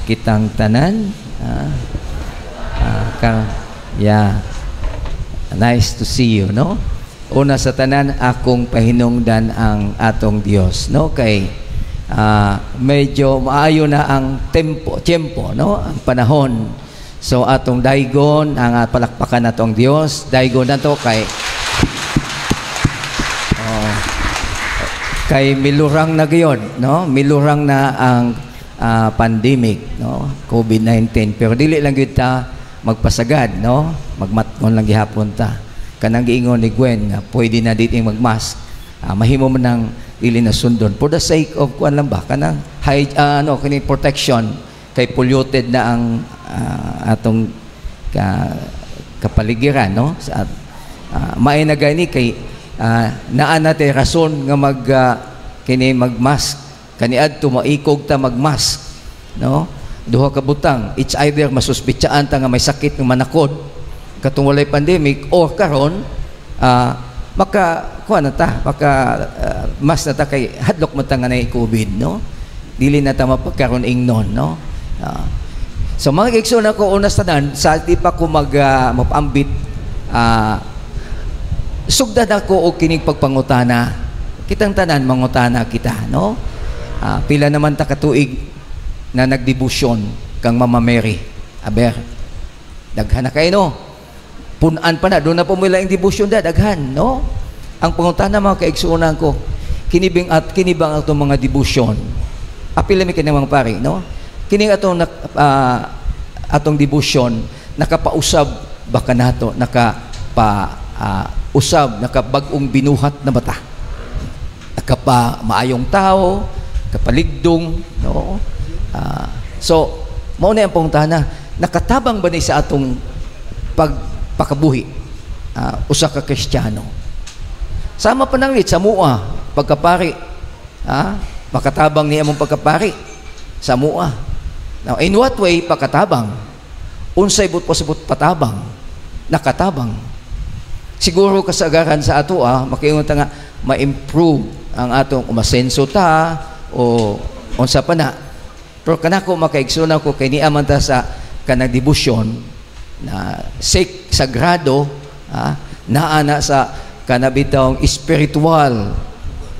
Kitang tanan. Yeah. Nice to see you, no? Una sa tanan, akong pahinungdan ang atong Dios, no? Kay medyo maayo na ang tempo, tiempo, no? Ang panahon. So atong daygon ang palakpakan natong Dios, daygon nato kay, oh, kay milurang na gayon, no? Milurang na ang pandemic, no? COVID-19. Pero dili lang gyud ta magpasagad, no? Magmatngon lang gihapon ta. Kanang giingon ni Gwen nga pwede na dito magmask. Mahimo man nang dili na sundon for the sake of kuan lang ba, kanang high, ano kini, protection, kay polluted na ang atong kapaligiran, no? Sa maay na gani kay naa na tay rason nga mag kini magmask. Kaniadto maikog ta magmask, no? Duha ka butang: it's either masuspetsaan ta nga may sakit ng manakod katong walay pandemic, or karon maka kuan na ta, maka mas na ta kay hadlok man ta nga nay COVID, no? Dili na ta mapagkaron ingnon, no? So mga kaigsoon ako, una sa tanan, sa di pa ko mag mapaambit, sugdan ako og kining pagpangutana. Kitang tanan, mangutana kita, no? Pila naman ta katuig na nagdebosyon kang Mama Mary? Aber, daghan na kayo, no? Punan pa na doon na po mula ang debosyon da daghan, no? Ang pangutana, mga kaigsuonan ko, kinibing at kinibang atong mga debosyon, apil mi kini mga pari, no? Kining atong atong debosyon, nakapausab ba kanato, nakapa usab, nakabag-ong binuhat na bata, nakapa maayong tao, kapaligdong, no? So mao na ang pangutana, nakatabang ba ni sa atong pagpakabuhi usa ka Kristiyano? Sama pa nang sa mua pagkapari, makatabang niya among pagkapari sa mua? Now, in what way pakatabang? Unsay but pasabot patabang? Nakatabang siguro kasagaran sa ato, makiingon ta nga ma-improve ang atong umasenso ta o unsa pa na. Pero kanako, makaigsoon ko, kay niya man ta sa kanang debosyon na sake sagrado, naa na sa kanabitawng espiritual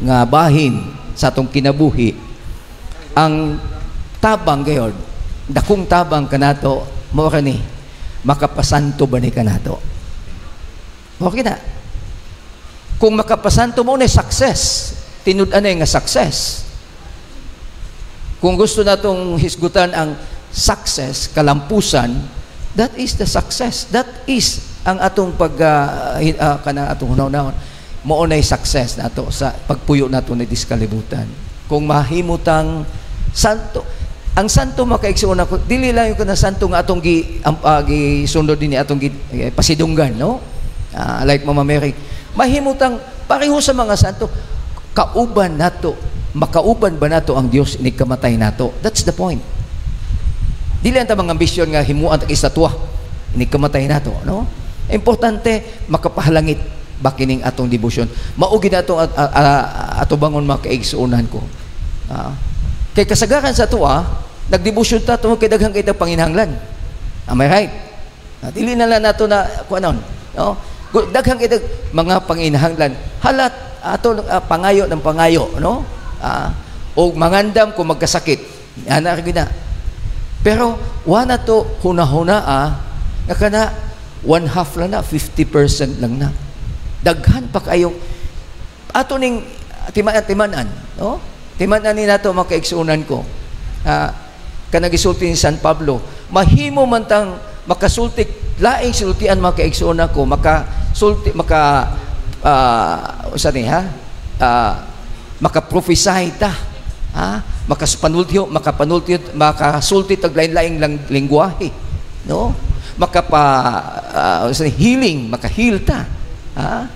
nga bahin sa atong kinabuhi. Ang tabang gayod, dakong tabang kanato, mao ni makapasanto ba ni kanato? Okay na kung makapasanto mo na, success, tinud-an nga success. Kung gusto natong hisgutan ang success, kalampusan, that is the success. That is ang atong pag kanang atong hunahunahon, mao nay success nato sa pagpuyo nato ni kalibutan. Kung mahimutang santo, ang santo, makaigsuon ako, dili lang yung kanang santo nga atong gi gisunod dinhi, atong gi pasidunggan, no? Like Mama Mary, mahimutang pareho sa mga santo, kauban nato, makauban ba nato ang Dios inig kamatay nato? That's the point. Dili ang mga ambisyon nga himuan tag estatwa inig kamatay nato, no? Importante, makapahalangit ba kining atong debosyon? Mao gid atong atubangon, mga kaigsuonan ko. Kay kasagaran sa atoa, nagdebosyon ta tungod kay daghan kay panginahanglan. Am I right? Dili na lang nato na kuanon, no? Daghan kay mga panginahanglan, halat ato pangayo ng pangayo, no? O mangandam kung magkasakit ana ra na. Pero wa na to hunahuna nga kana one half lang na, 50% lang na. Daghan pa kayo ato ning timan-timanan, no? Timan-an ni nato, mga kaigsuonan ko. Kanang gisulti ni San Pablo, mahimo man tang makasulti laing sultian, mga kaigsuonan ko, makasulti, maka usa ni ha, maka-prophesy ta, ha, makaspanultyo, makapanultyo, makasulti tag lain-laing lang lingwahe, no? Makapa healing, maka-heal ta, ha?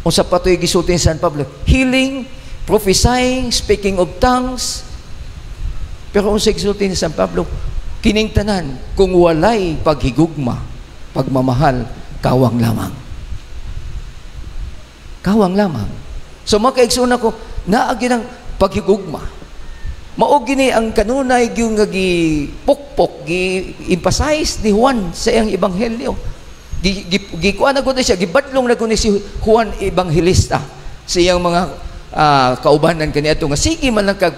Unsa pa to'y gisulti ni San Pablo? Healing, prophesying, speaking of tongues. Pero unsa gisulti ni San Pablo? Kining tanan, kung walay paghigugma, pagmamahal, kawang lamang. Kawang lamang. So mga kaigsoon ako, naa gyud ang paghigugma. Mao gini ang kanunay yung nga gipukpok, gi-emphasize ni Juan sa iyang ebanghelyo. Gi, gi, gikuan na gud siya, gibadlong na gud ni si Juan Evangelista sa iyang mga kaubanan kaniadto nga sige man lang kag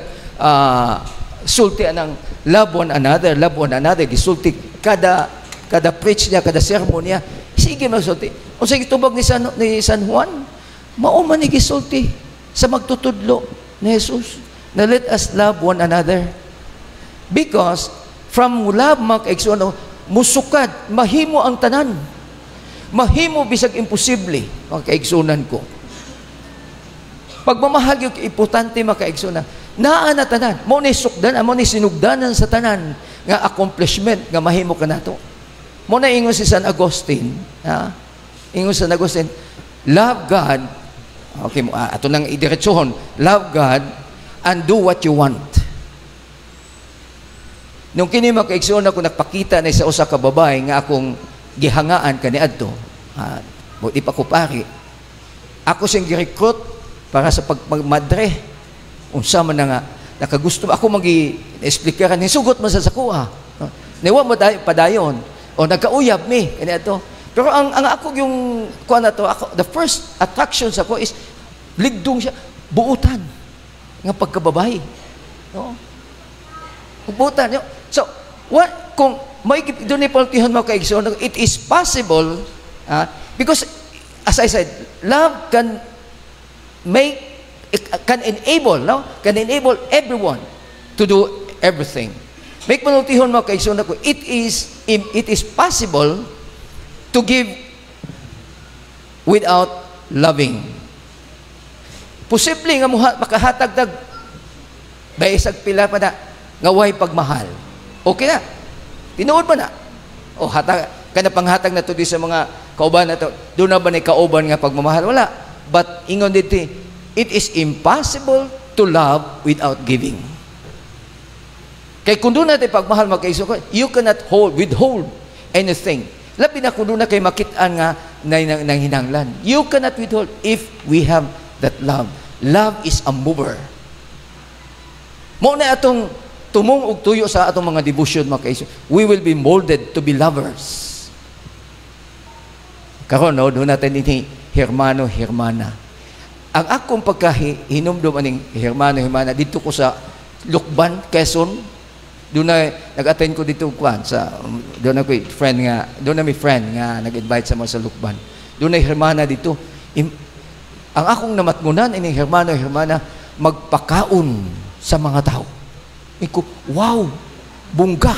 sulti anang love one another, love one another, gisulti kada kada preach niya, kada sermon niya, sige magsulti. Unsa gitubag ni San Juan? Mao man ni gisulti sa magtutudlo ni Jesus na let us love one another. Because from love, mga kaigsuonan, musukad, mahimo ang tanan. Mahimo bisag imposible, mga kaigsuonan ko. Pagmamahal yung importante, mga kaigsuonan. Naa na tanan. Mao ni sukdan, mao ni sinugdanan sa tanan nga accomplishment nga mahimo ka nato. Mao na ingon si San Agustin, ha? Ingon San Agustin, love God. Okay, ato nang idiretsohon, love God and do what you want. Nung kini, mga kaigsuonan ako, nagpakita na sa usa ka babae nga akong gihangaan kaniadto. Di pa ko pari. Ako siyang gi-recruit para sa pagmadre. Unsa man na nga nakagusto ako magi explikaran ni sugot man sa sakuha. Niwa mo padayon. O nagkauyab mi kaniadto. Pero ang ako yung kuan na to, ako, the first attraction sa ko is ligdong siya, buutan nga pagkababae. No? Buutan. So, what kung may doon ni paltihan mo kaigsoon, it is possible because as I said, love can make can enable, no? Can enable everyone to do everything. Make panultihon mo kaigsoon ako, it is possible to give without loving. Posible nga muha, makahatag tag baysag pila pa na nga way pagmahal. Okay na. Tinuod ba na? O hatag kana panghatag na to di sa mga kauban na to. Doon na ba ni kauban nga pagmamahal? Wala. But ingon dito, it is impossible to love without giving. Kay kung doon natin pagmahal, magkaigsoon, you cannot withhold anything. Labi na kung doon na kay makit-an nga nang hinanglan. You cannot withhold if we have that love. Love is a mover. Mao na atong tumong og tuyo sa atong mga devotion, mga kaigsoon. We will be molded to be lovers. Karon no, doon natin ini hermano, hermana. Ang akong pagkahinumdum aning hermano, hermana dito ko sa Lukban, Quezon. Doon na nag-attend ko dito kwan sa doon na ko friend nga doon na may friend nga nag-invite sa mga sa Lukban. Doon na hermana dito. Ang akong namatngunan ining hermano, hermana magpakaon sa mga tao. Iko, wow, bungga.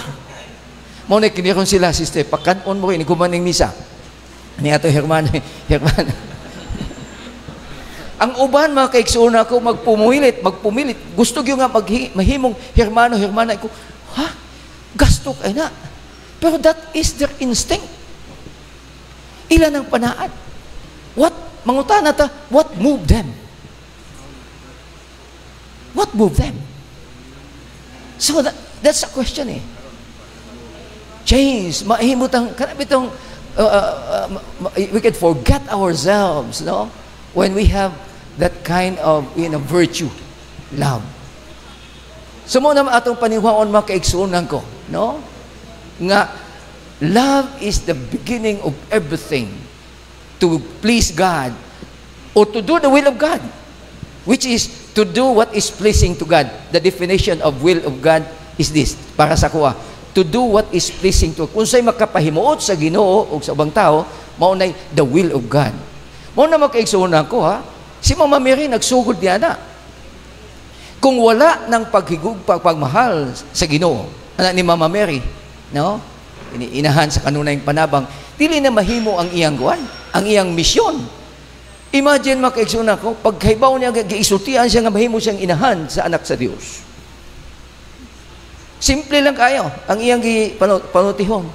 Mao na kiniron sila, sister, pakanon mo rin, kumaning misa. Ni ato hermano, hermana. Ang uban, mga kaigsuonan ko, magpumulit, magpumilit. Gusto gyud nga mahimong hermano, hermana ko. Ha? Gasto kay na. Pero that is their instinct. Ilan ang panaad? What mangutana ta, what moved them? What moved them? So that's a question eh. Change, mahimutang kana bitong we can forget ourselves, no? When we have that kind of virtue, love. So mao naman atong paniwaon, mga kaigsuonan ko, no? Nga love is the beginning of everything to please God or to do the will of God, which is to do what is pleasing to God. The definition of will of God is this, para sa kuha, to do what is pleasing to kung sa'y makapahimuot sa Ginoo o sa ubang tao, mao nay the will of God. Mao na makaigsuonan ko ha, si Mama Mary nagsugod niya na. Kung wala ng paghigug pagmahal sa Ginoo, anak ni Mama Mary, no? Inahan sa kanunayng panabang, dili na mahimo ang iyang guwan, ang iyang misyon. Imagine, mga kaigsuonan ko, pagkaibaw niya, giisultian siya nga mahimo siyang inahan sa anak sa Dios. Simple lang kayo ang iyang panutihon.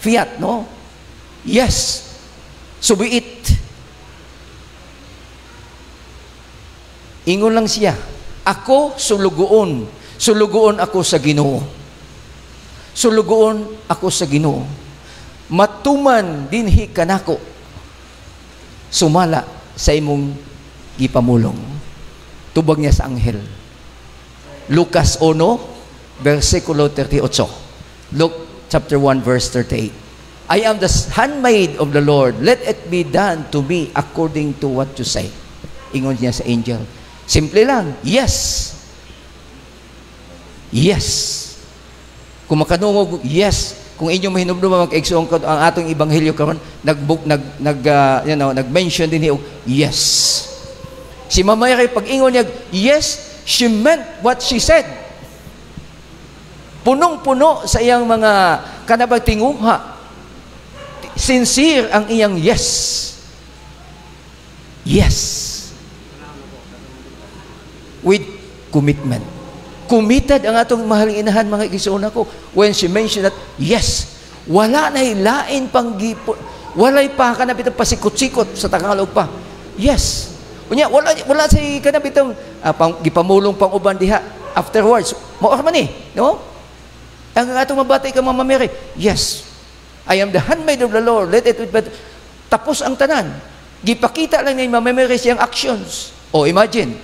Fiat, no? Yes. So be it. Ingon lang siya, ako sulugoon. Sulugoon ako sa Ginoo. Sulugoon ako sa Ginoo. Matuman dinhi kanako sumala sa imong gipamulong. Tubag niya sa anghel. Lucas 1, versikulo 38. Luke chapter 1, verse 38. "I am the handmaid of the Lord. Let it be done to me according to what you say." Ingon niya sa angel. Simple lang. Yes. Yes. Kung makadungog, yes. Kung inyong mahinumduman, mga kaigsuon ko, ang atong ebanghelyo karon nag nag nag nag-mention din og yes. Si Mama Mary, pag ingon niya yes, she meant what she said. Punong-puno sa iyang mga kanabag tinguha. Sincere ang iyang yes. Yes. With commitment. Committed ang atong mahal nga inahan, mga igsuon ko. When she mentioned that, yes, wala na lain pang gipo, walay pa kana bitang pasikot-sikot sa Tagalog pa. Yes. Unya wala sa kana bitang pang, gipamulong pang uban diha afterwards. Mao man ni, no? Ang atong mabati ka, Mama Mary, "Yes. I am the handmaid of the Lord. Let it be." Tapos ang tanan. Gipakita lang ni Mama Mary siyang actions. O imagine,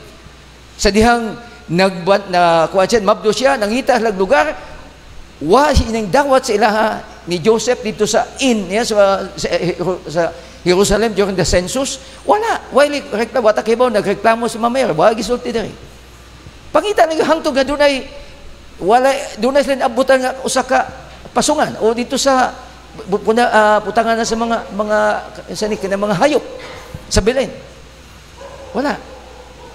sa dihang nag na kuan siya, mabdo siya, nangita lag lugar, wa ining dawat sa ilaha ni Joseph dito sa inn niya sa Jerusalem during the census. Wala. Why reklamo? Wata kibaw, nagreklamo si Mama Mary. Wa gisulti diri. Pangita lang hangtod nga dunay wala dunay sila abutan nga usa ka pasungan o dito sa puna, putangan na sa mga sa ni mga hayop sa Belen. Wala.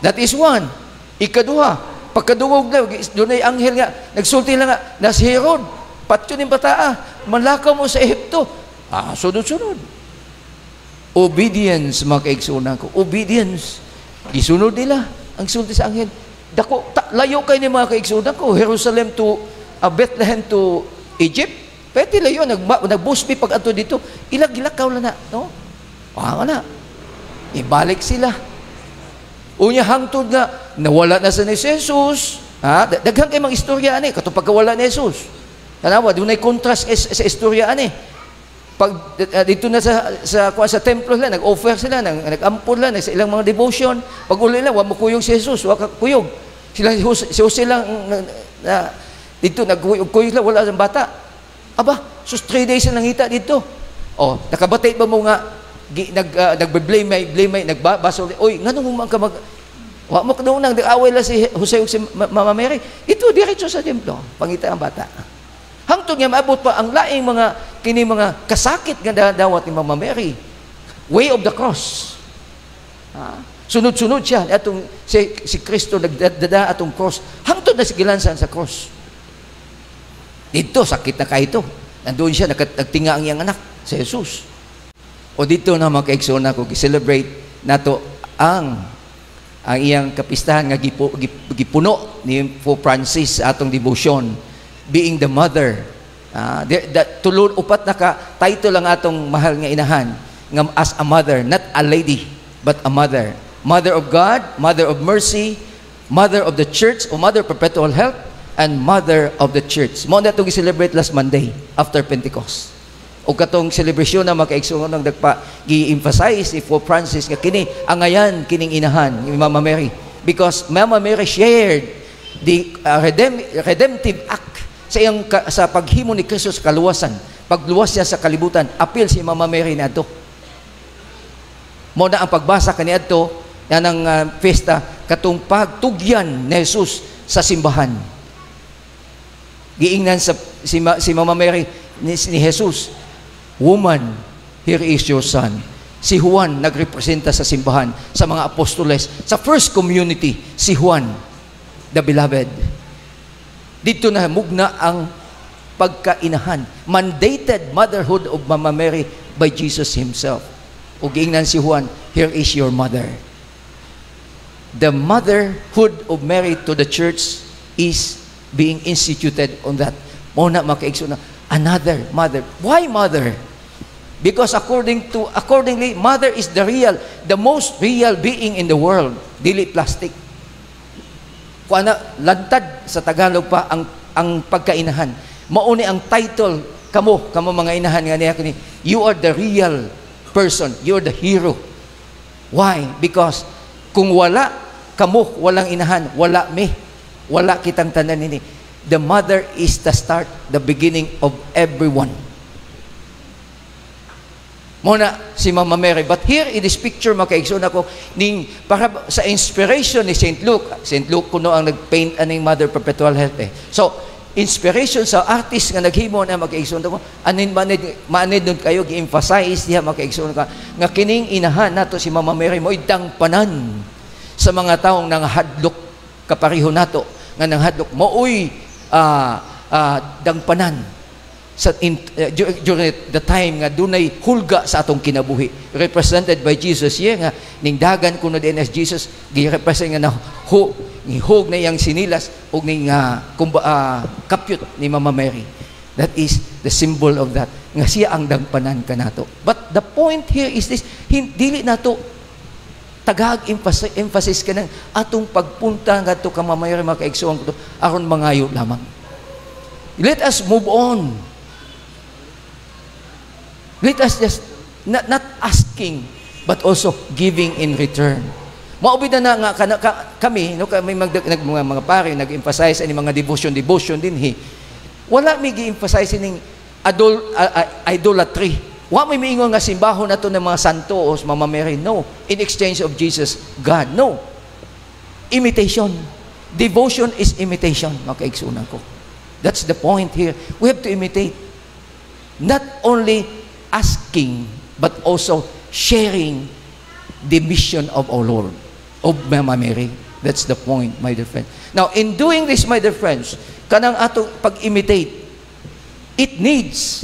That is one. Ikaduha, pagkadungog na, dunay anghel nga, nagsulti lang nga, na si Herod, patyon yung bataa, malakaw mo sa Ehipto. Ah, sunod-sunod. Obedience, mga kaigsunan ko. Obedience. Gisunod nila ang sulti sa anghel. Dako, ta, layo kay ni, mga kaigsunan ko. Jerusalem to Bethlehem to Egypt. Pwede layo, nag-busbi pag ato dito. Ilag gilakaw lang na, no? Ah, na. Ibalik sila. Unya hangtod nga nawala na sa ni Jesus. Ha? Daghan kay mga istorya ani katong pagkawala ni Jesus. Tanawa, dunay contrast sa istorya ani. Pag dito na sa kuan sa templo sila, nag-offer sila, nag-ampon lang sa ilang mga devotion. Pag uli lang, wa mo kuyog si Jesus, wa ka kuyog. Sila si Jose, si Jose lang na dito nagkuyog lang, wala ang bata. Aba, sus, 3 days na nangita dito. Oh, nakabati ba mo nga gi, nagbe-blame may blame may nagbabaso, oy, nganong man ka mag wa mo kadung nang away lang si Jose ug si Mama Mary ito diretso sa templo, pangita ang bata, hangtod nga maabot pa ang laing mga kini mga kasakit nga dawat ni Mama Mary, Way of the Cross. Ha? Sunod-sunod siya atong si Kristo nagdada atong cross hangtod na si gilansan sa cross. Dito sakit na kahito, nandoon siya nagtinga ang iyang anak si Jesus. O dito na, mga kaigsoon ko, celebrate nato ang iyang kapistahan nga gipuno ni Pope Francis atong devotion, being the mother. Tulod upat na ka title ang atong mahal nga inahan nga as a mother, not a lady but a mother: Mother of God, Mother of Mercy, Mother of the Church o Mother of Perpetual Help, and Mother of the Church. Mao na itong celebrate last Monday after Pentecost. O katong celebration na, mga kaigsuonan, ng nagpa gi-emphasize ni Pope Francis nga kini angayan kining inahan ni Mama Mary because Mama Mary shared the redemptive act sa iyang sa paghimo ni Kristo sa kaluwasan. Pagluwas niya sa kalibutan, apil si Mama Mary nato. Mao na ang pagbasa kaniadto ng fiesta katong pagtugyan ni Jesus sa simbahan. Giingnan sa si Mama Mary ni Jesus, "Woman, here is your son." Si Juan nagrepresenta sa simbahan, sa mga apostoles, sa first community, si Juan, the beloved. Dito na mugna ang pagkainahan, mandated motherhood of Mama Mary by Jesus himself. O giingnan si Juan, "Here is your mother." The motherhood of Mary to the church is being instituted on that. Mao na, mga kaigsoon na another mother. Why mother? Because accordingly, mother is the most real being in the world. Dili plastic. Kuan na, lantad sa Tagalog pa ang pagkainahan. Mauni ang title kamo mga inahan nga niya kini, you are the real person. You are the hero. Why? Because kung wala kamo, walang inahan, wala mi. Wala kitang tanan ini. The mother is the start, the beginning of everyone. Mao na si Mama Mary. But here in this picture, makaigsoon ako, ning, para sa inspiration ni St. Luke, St. Luke kuno ang nag-paint aning Mother Perpetual Help eh. So, inspiration sa artist nga naghimo na, makaigsoon ako, anin manid, manid nun kayo, gi-emphasize diha, makaigsoon ka, nga kining inahan nato si Mama Mary mo dangpanan sa mga taong nanghadlok kapareho nato, nga nanghadlok, maoy dangpanan sa during the time nga dunay hulga sa atong kinabuhi, represented by Jesus yeah, nga ning dagan kuno din as Jesus gi-represent nga na ho ngihog na iyang sinilas ug ning kapyot ni Mama Mary. That is the symbol of that, nga siya ang dangpanan kanato. But the point here is this: dili nato tagag emphasis kanang atong pagpunta ngadto ka Mama Mary, mga kaigsuonan ko, aron mangayo lamang. Let us move on. Let us just not asking but also giving in return. Mao na na nga kana, kami no, kami mga pare nag-emphasize ani mga devotion devotion dinhi. Wala mi gi-emphasize ning idolatry. Wa may miingon nga simbahon nato ng mga santo o Mama Mary. No. In exchange of Jesus, God. No. Imitation. Devotion is imitation, mga kaigsunan ko. That's the point here. We have to imitate. Not only asking, but also sharing the mission of our Lord, of Mama Mary. That's the point, my dear friend. Now, in doing this, my dear friends, kanang atong pag-imitate, it needs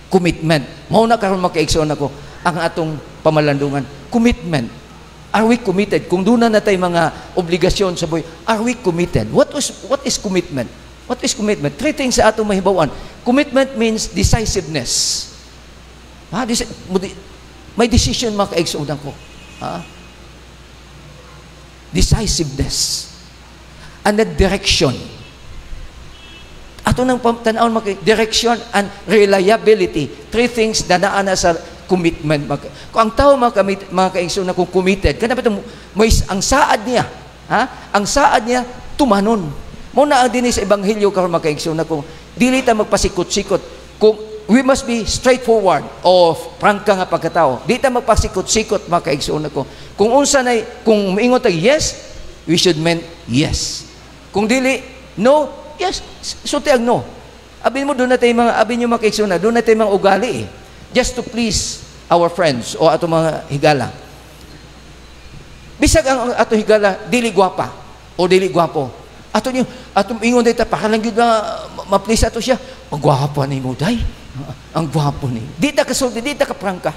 commitment. Mao na karon, makaigsoon ako, ang atong pamalandungan. Commitment. Are we committed? Kung doon na natay mga obligasyon sa buhay, are we committed? What is commitment? What is commitment? Three things sa atong mahibawan. Commitment means decisiveness. Ha? May decision, mga kaigsuonan ko. Ha? Decisiveness. And the direction. Ato nang tanawon mga direction and reliability. Three things na naa na sa commitment. Kung ang tao, mga kaigsuonan, kung committed, kana ba may ang saad niya, ha? Ang saad niya tumanon. Mao na ang dinhi sa ebanghelyo karon, mga kaigsuonan, kung dili ta magpasikot-sikot, kung we must be straightforward o prangka nga pagkatao. Di ta magpasikot-sikot, mga kaigsuonan ko. Kung unsa nay kung moingon tag yes, we should mean yes. Kung dili, no, yes, sulti ang no. Abi mo duna tay mga abi niyo, mga kaigsuonan, duna tay mga ugali eh. Just to please our friends o ato mga higala. Bisag ang ato higala dili gwapa o dili gwapo. Ato niyo, ato ingon dito para lang gyud ma-please ato siya. Ang gwapo ni mo day. Ang gwapo ni. Di ta kasulti, di ta ka prangka.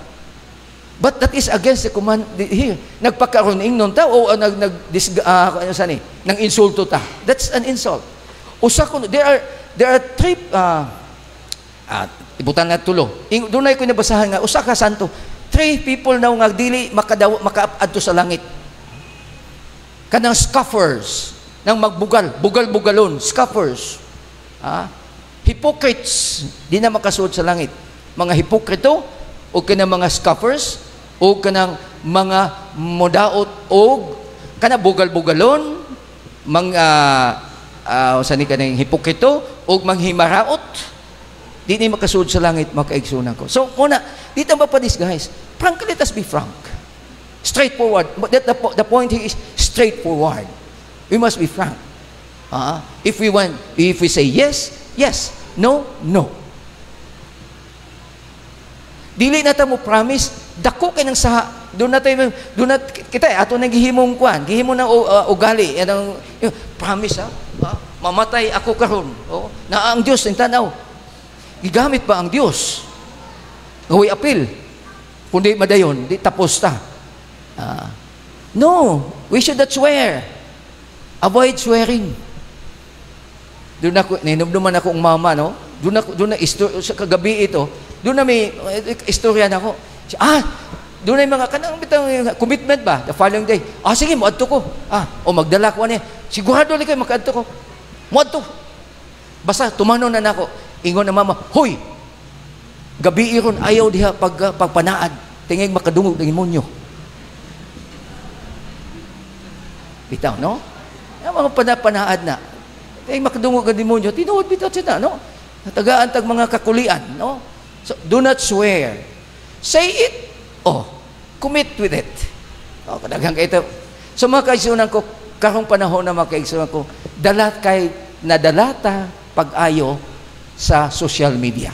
But that is against the command here. Nagpakaroon ingnon ta o nag nag dis, ano sani, nang insulto ta. That's an insult. Usa ko there are three ibutan na tulo. Dunay ko nabasahan nga usa ka santo. Three people now nga dili makadaw makaadto sa langit. Kanang scoffers, nang magbugal, bugal-bugalon, scoffers. Ah, hypocrites, di na makasuod sa langit. Mga hipokrito o kanang mga scoffers o kanang mga modaot o kana bugal-bugalon, mga sa ni kanang hipokrito o manghimaraot, di ni makasuod sa langit, mga kaigsunan ko. So, muna, di ta mapadis, guys. Frank, let us be frank. Straightforward. But the point here is straightforward. We must be frank. If we say yes. No, no. Dili na ta mo promise, dako kay nang saha. Duna tayo, duna kita ato nang gihimong kwan, gihimo ng ugali, yan ang yung, promise ha. Mamatay ako karon. Oh, na ang Dios ning tanaw. Gigamit ba ang Dios? Gaway apil. Kundi madayon, di tapos ta. No, we should not swear. Avoid swearing. Doon ako, ninumduman ako ang mama, no? Doon ako, doon na, sa kagabi ito, doon na may istorya na ako. Doon na yung mga, kanang bitang commitment ba? The following day. Sige, moadto ko. O magdala ko ani. Sigurado li kayo, makaadto ko. Moadto. Basta, tumano na nako. Ingon na mama, "Hoy, gabi iron ayaw diha pagpanaad. Tingig makadungog ng demonyo." Bitaw, no? Ang mga panapanaad na. Kay makadungog ang demonyo, tinuod bitaw siya, no? Natagaan tag mga kakulian, no? So, do not swear. Say it, oh, commit with it. Oh, kadaghang kay ito. So mga kaigsuonan ko, karong panahon na mga kaigsuonan ko, dala kay nadalata pag-ayo sa social media.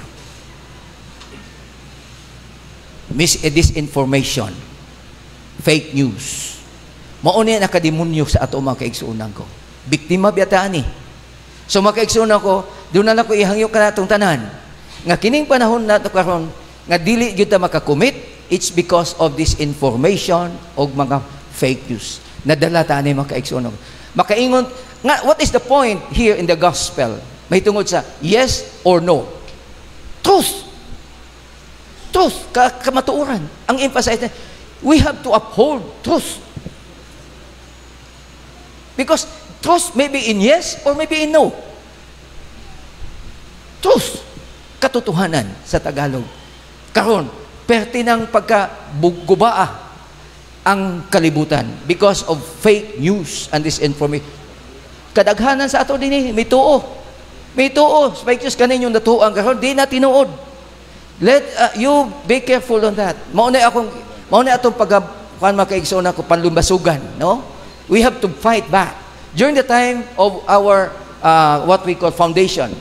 Disinformation, fake news. Mao ni nakademonyo sa ato mga kaigsuonan ko. Biktima biyata ani. So mga kaigsuonan ko, doon na lang ko ihangyo kanatong tanan. Nga kining panahon nato karon nga dili gyud ta makakommit, it's because of this information og mga fake news. Nadala ta ani mga kaigsuonan. Makaingon nga, what is the point here in the gospel? May tungod sa yes or no. Truth. Truth, kamatuoran. Ang emphasize na, we have to uphold truth. Because truth may be in yes or may be in no. Truth, katotohanan sa Tagalog. Karon, perti ng pagkagubaa ang kalibutan because of fake news and disinformation. Kadaghanan sa ato din may tuo. May tuo, fake news kaninyong natuang karon di na tinuod. Let you be careful on that. Mao na akong mao na atong pag kuan makaigsoon ako panlumbasugan, no? We have to fight back. During the time of our what we call foundation.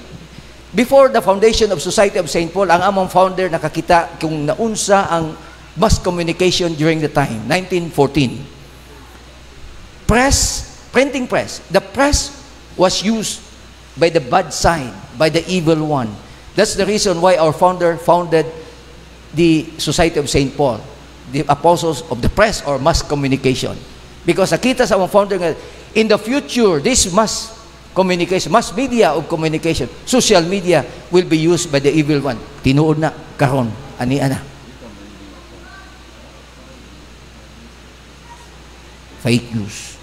Before the foundation of Society of St. Paul, ang among founder nakakita kung naunsa ang mass communication during the time, 1914. Press, printing press. The press was used by the bad side, by the evil one. That's the reason why our founder founded the Society of St. Paul, the apostles of the press or mass communication. Because nakita sa among founder nga, in the future, this mass communication, mass media of communication, social media will be used by the evil one. Tinuod na, karon, ani ana. Fake news.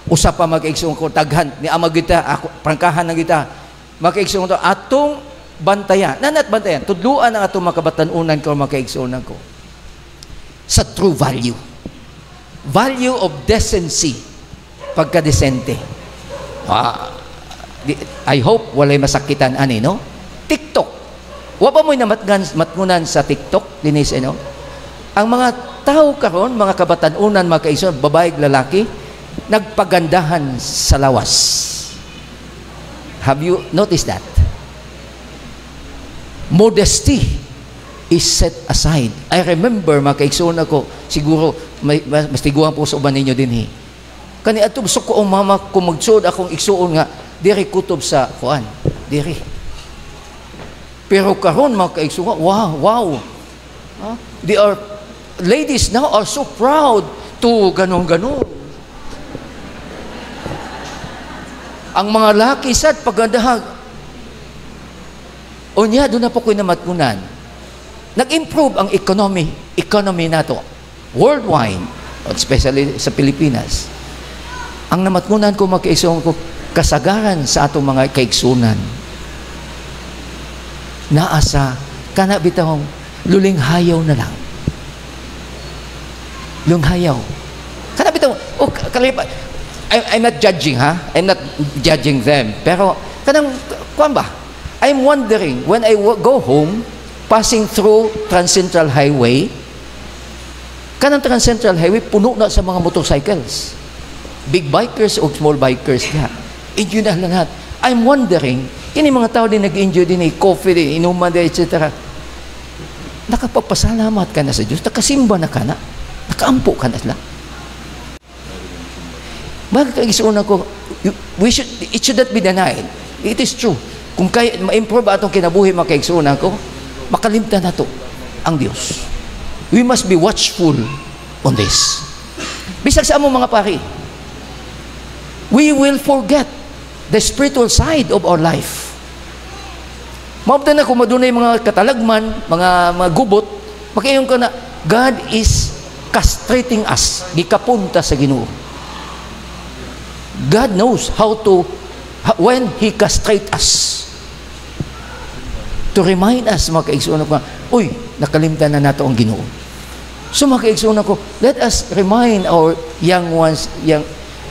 Usa pa mag-igsoon ko, taghan, ni ama kita, ako, prangkahan na kita, mag-igsoon ko, atong bantayan, nanat bantayan, tudluan ang atong makabatanunan ko, makaigsuonan ko, sa true value. Value of decency, pagkadesente. I hope walay masakitan ani, no? TikTok. Wa pa mo'y namatngunan sa TikTok, dinis, no? Ang mga tao karon, mga kabatanunan, mga kaigsuonan, babae, lalaki, nagpagandahan sa lawas. Have you noticed that? Modesty is set aside. I remember, mga kaigsuonan ako, siguro, mas tiguan po sa uban ninyo din eh. Kani adto suko ang mama ko magsuod akong igsuon nga diri kutob sa kuan, diri. Pero karon mga kaigsuonan, wow, wow. Huh? They are ladies now are so proud to ganon-ganon. Ang mga laki sad pagandahan. Unya doon na po ko'y namatkunan. Nag-improve ang economy nato worldwide, especially sa Pilipinas. Ang namatkunan ko magkaigsuon ko, kasagaran sa atong mga kaigsunan. Naa sa kana bitawng lulinghayaw na lang. Lulinghayaw. Kana bitaw, oh, kalipa, I'm not judging, ha? I'm not judging them. Pero kanang kuan ba? I'm wondering, when I go home, passing through Transcentral Highway, kanang Transcentral Highway, puno na sa mga motorcycles. Big bikers o small bikers niya. Enjoy na lahat. I'm wondering, kini mga tao din nag-enjoy din, eh, coffee din, inuman din, etc. Nakapagpasalamat ka na sa Diyos, nakasimba na ka na, nakaampo ka na sila. Bakit ang ko, it should not be denied. It is true. Kung kay ma-improve atong kinabuhi mga kaigsuonan ko, makalimtan na to ang Diyos. We must be watchful on this. Bisag sa among mga pari, we will forget the spiritual side of our life. Maabtan na kung madunay mga katalagman, mga gubot, makaingon ka na, God is castrating us. Gikapunta sa Ginoo. God knows how to, when He castrate us. To remind us, mga kaigsuonan ko, uy, nakalimtan na nato ang Ginoo. So mga kaigsuonan ko, let us remind our young ones, young,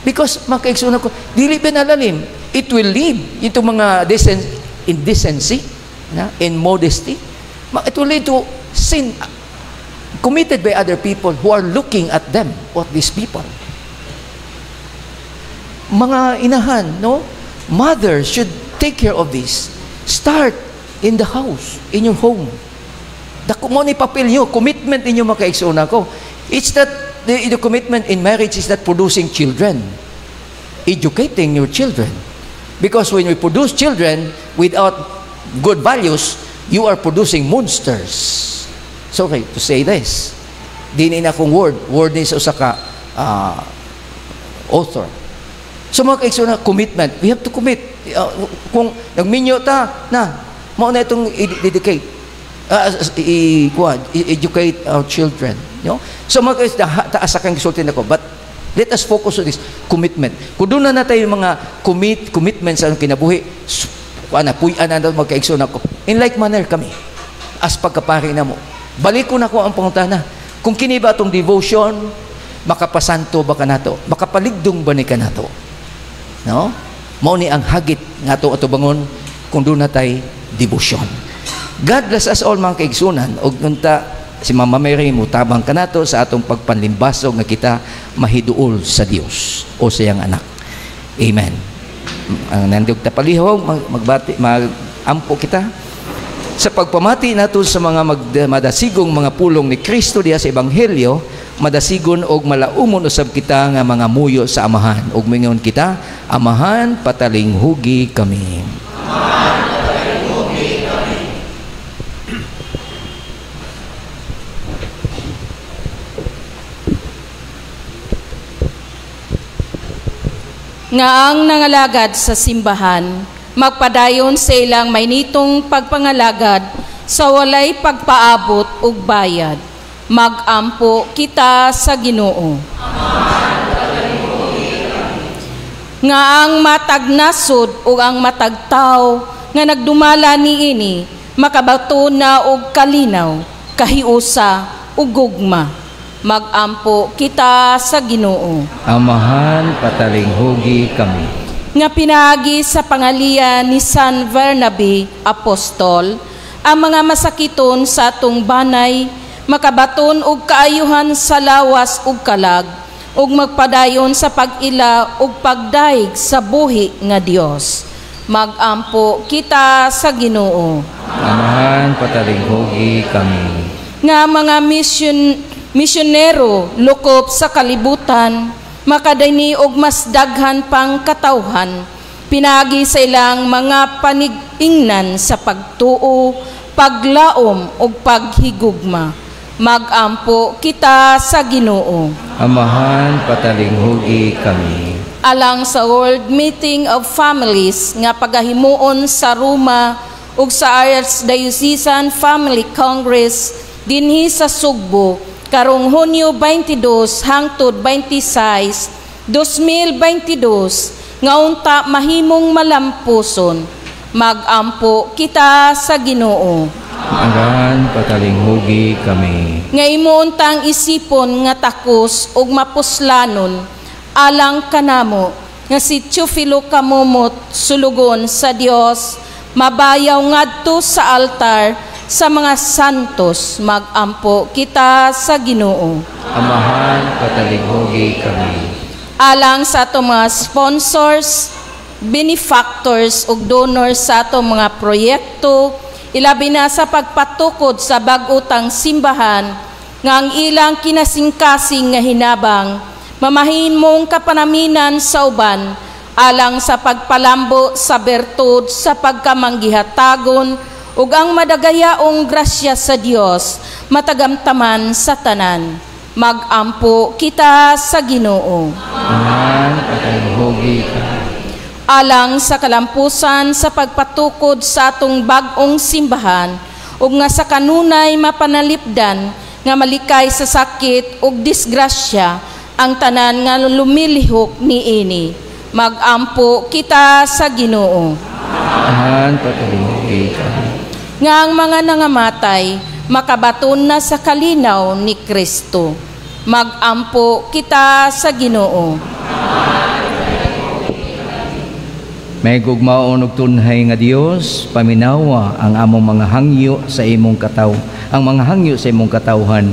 Because mga kaigsuonan ko, dili ba nalalim? It will lead into mga indecency, na, immodesty. It will lead to sin committed by other people who are looking at them, what these people. Mga inahan, no? Mothers should take care of this. Start in the house, in your home. Dako mo ni papel nyo, commitment ninyo, mga kaigsuonan ko. It's that the commitment in marriage is not producing children. Educating your children. Because when we produce children without good values, you are producing monsters. Sorry to say this. Di ni akong word. Word ni sa usa ka author. So mga kaigsuonan, commitment. We have to commit. Kung nagminyo ta, na, mao na itong i-dedicate. I-educate our children. You know? So mga kaigsuonan, taas sa kang gisulti nako. But let us focus on this commitment. Kung doon na tayo mga commitment sa kinabuhi, kuan na, puy-an na mga kaigsuonan ko. In like manner kami, as pagkapari na mo. Balik ko na ko ang pangutana. Kung kini ba atong devotion, makapasanto ba kanato? Makapaligdong ba ni kanato? No? Mao ni ang hagit nga ato atubangon kung doon na tay devotion. God bless us all, mga kaigsuonan. Og unta si Mama Mary mutabang kanato sa atong pagpanlimbasog nga kita mahiduol sa Dios o sa iyang anak. Amen. Ang nandog ta palihog magbati, magampo kita sa pagpamati nato sa mga madasigong mga pulong ni Kristo diha sa Ebanghelyo, madasigon og malaumon usab kita nga mga muyo sa Amahan. Og mingon kita, "Amahan, patalinghugi kami." Amahan, patalinghugi kami. Nga ang nangalagad sa simbahan magpadayon sa ilang mainitong pagpangalagad sa walay pagpaabot ug bayad. Magampo kita sa Ginoo. Nga ang matag nasod ug ang matag tawo nga nagdumala niini makabato na og kalinaw, kahiusa ug gugma. Magampo kita sa Ginoo. Amahan, patalinghugi kami. Nga pinaagi sa pangalian ni San Bernabe Apostol, ang mga masakiton sa atong banay makabaton og kaayuhan sa lawas ug kalag ug magpadayon sa pag-ila ug pagdaig sa buhi nga Dios. Magampo kita sa Ginoo. Amahan, patalinghugi kami. Nga mga misyonero lukop sa kalibutan makadani og mas daghan pang katawhan pinaagi sa ilang mga panigingnan sa pagtuo, paglaom ug paghigugma. Magampo kita sa Ginoo. Amahan, patalinghugi kami. Alang sa World Meeting of Families nga pagahimuon sa Roma ug sa Archdiocesan Family Congress dinhi sa Sugbo karong Hunyo 22 hangtod 26, 2022, nga unta mahimong malampuson. Magampo kita sa Ginoo. Amahan, patalinghugi kami. Nga imo untang isipon nga takos ug mapuslanon alang kanamo nga si Teofilo Camomot, sulugon sa Dios, mabayaw ngadto sa altar sa mga santos. Magampo kita sa Ginoo. Amahan, patalinghugi kami. Alang sa atong mga sponsors, benefactors ug donors sa atong mga proyekto, ilabi na sa pagpatukod sa bag-utang simbahan, nga ang ilang kinasingkasing nga hinabang mamahimong kapanaminan sa uban alang sa pagpalambo sa bertud sa pagkamanggihatagon ug ang madagayaong grasya sa Dios matagamtaman sa tanan. Magampo kita sa Ginoo. Amahan, patalinghugi kami. Alang sa kalampusan sa pagpatukod sa atong bag-ong simbahan ug nga sa kanunay mapanalipdan nga malikay sa sakit ug disgrasya ang tanan nga lumilihok niini. Magampo kita sa Ginoo. Amahan, patalinghugi kami. Nga ang mga nangamatay makabaton na sa kalinaw ni Kristo. Magampo kita sa Ginoo. Mahigugmaon ug tunhay nga Dios, paminawa ang among mga hangyo sa imong kataw, ang mga hangyo sa imong katawhan.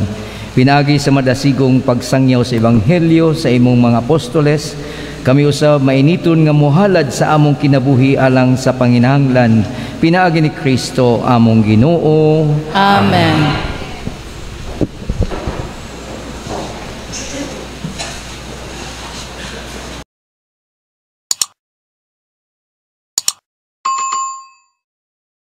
Pinaagi sa madasigong pagsangyaw sa ebanghelyo sa imong mga apostoles, kami usab mainiton nga mohalad sa among kinabuhi alang sa panginahanglan. Pinaagi ni Kristo among Ginoo. Amen.